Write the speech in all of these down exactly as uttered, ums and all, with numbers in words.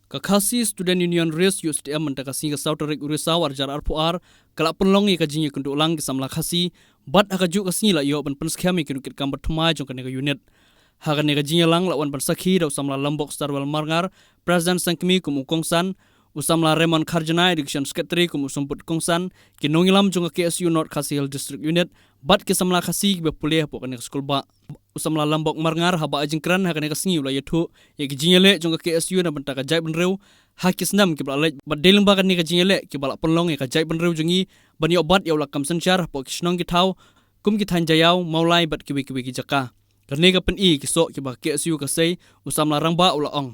Ka Khasi Student Union Ris U S T M mynta ka sngi ka saw tarik u Risaw ar hajar arphew ar ka la pynlong ïa ka jingïakynduh lang ki samla Khasi, bad ha kajuh ka sngi la ïoh ban pynskhem ïa ki nongkitkam bathymmai jong kane ka unit. Ha kane ka jingïalang la wan ban sakhi da u samla Lambok Starwell Marngar, President Seng Kmie kum u kongsan, u samla Raymond Kharjana, Education Secretary kum u symbud kongsan, ki nongïalam jong ka K S U North Khasi Hills District Unit, bad ki samla Khasi kiba pule hapoh kane ka skulbah. U samla Lambok Marngar haba ai jingkren ha kane ka sngi u la ïathuh ïa ki jingïaleh jong ka K S U na bynta ka jaitbynriew ha ki snem kiba la leit, bad dei lyngba kane ka jingïaleh kiba la pynlong ïa ka jaitbynriew jong ngi ban ïoh bat ïa u lakam synshar hapoh ki shnong ki thaw kum ki thaiñ Jaïaw, Mawlai bad kiwei kiwei ki jaka. Kane ka pyni ki soh kiba ka K S U ka sei, u samla rangbah u la ong.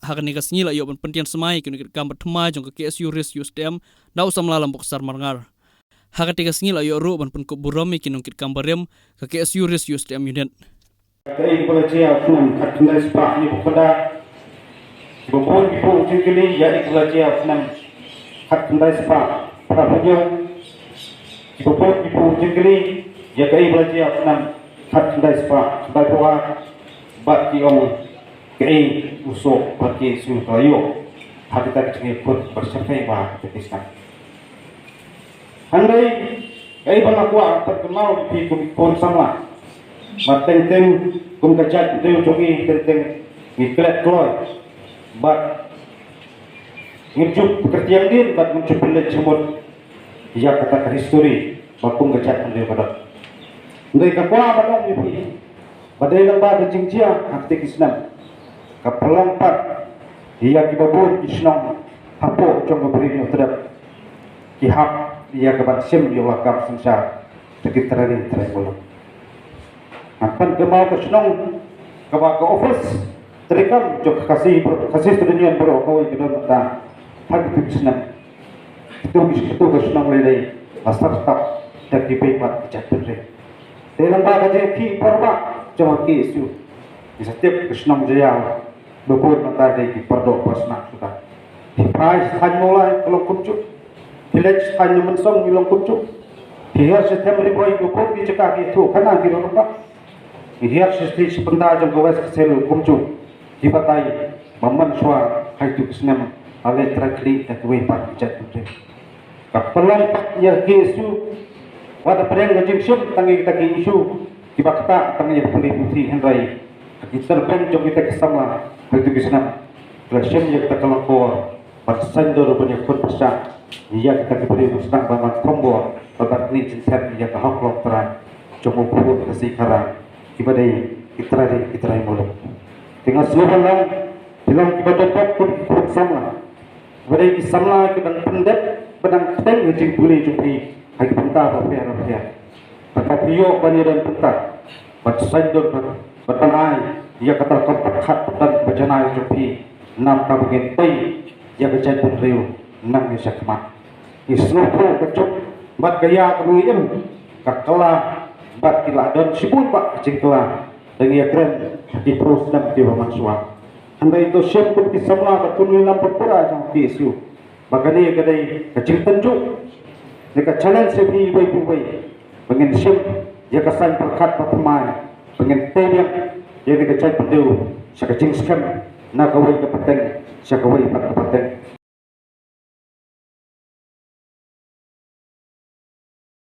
Ha kane ka sngi la ïoh ban pyntian smai ïa ki nongkitkam bathymmai jong ka K S U Ris U S T M da u samla Lambok Star Marngar. Ha kata ka sngi la ïoh ruh ban pynkup burom ïa ki nongkitkam barim ka K S U Ris U S T M Unit. Ka ei ba la jia u snem khatkhyndai spah hynñiewphew khyndai. Kiba bun ki buh jingkylli ïa ei ba la jia u snem khatkhyndai spah phra phew hynñiew. Kiba bun ki buh jingkylli ïa ka ei ba la jia u snem khatkhyndai spah khyndai phew ar. Bad ki ong ka ei u soh ba ka K S U ka la ïoh ha kita ki jingïakhun ba shyrkhei ba kita ki snem. Hynrei kaei ba nga kwah ban pynkynmaw ïa phi kum ki khun samla, ba teng teng kum ka jaitbynriew jong ngi teng teng ngi klet kloi bad ngim ju pynkyrshan dien bad ngim ju pynleit jingmut ïa kata ka history ba kum ka jaitbynriew ka don. Hynrei nga kwah ban ong ïa phi ba dei lyngba ka jingjia ha kata ki snem ka pynlong pat ïa kiba bun ki shnong hapoh jong ka Bri Hynñiewtrep ki hap ïa ka ban shim ïa u lakam synshar da ki trai ri trai muluk. Ngan pynkynmaw ka shnong kaba ka office treikam jong ka Khasi Bro-, Khasi Student Union baroh kawei ka don mynta ha kito ki snem. Kito ki, kito ka shnong lei lei la sar tap da kiwei pat ki jaitbynriew. Dei lyngba ka jingïakhih baroh jong ka K S U. Ngi sa tip ka shnong Jaïaw ba bun mynta dei ki pardoh parsnam suda. Phi phai sha thaiñ Mawlai ka long kumjuh. Phi leit sha thaiñ Nongmynsong ngi long kumjuh. Phi hiar sha them Ri Bhoi ba bun ki jaka ki ïathuh khana ki ruh ba. Ngi hiar sha shatei sha bynta jong ka West Khasi Hills kumjuh. Ki batai ba mynshuwa ha kito ki snem la leh trai khlieh da kiwei pat ki jaitbynriew. Ka pynlong pat ïa ka K S U wat hapdeng ka jingshim tang ïa kita ki issue kiba ktah tang ïa ka pule puthi, hynrei ha ki tyrpeng jong kita ki samla ha kito ki snem ki la shim ïa kata ka lyngkor ban saiñdur ban ïakhun pyrshah ïa kita ki briew ba sdang ban wan thombor bad ban knieh jingtep ïa ka hok longtrai jong u khun Khasi Khara kiba dei ki trai ri ki trai muluk. Te nga sngewbha lang phi long kiba don bok kum ki khun samla. Ba dei ki samla ki dang pyndep, ba dang pynbeit ïa ka jingpule jong phi ha ki bynta bapher bapher. Bad ba phi ïoh ban ïadon bynta bad saiñdur bad, bad ban ai ïa kata ka pyrkhat pyrdan ba janai jong phi, namar ba ngin poi ïa ka jaitbynriew nangne shakhmat. Ngi sngewthuh ka juk bad ka ïa kaba ngi im ka kylla bad ki la don shibun bha ka jingkylla da ngi ïakren ha ki phew snem kiba mynshuwa. Hynrei to shim kum ki samla bad to ngi lam pura jong ka K S U ba kane ka dei ka jingtynjuh ne ka challenge ïa phi iwei pa iwei ba ngin shim ïa ka saiñ pyrkhat bathymmai ba ngin tei biang ïa kane ka jaitbynriew sha ka jingskhem na kawei ka pateng sha kawei pat ka pateng.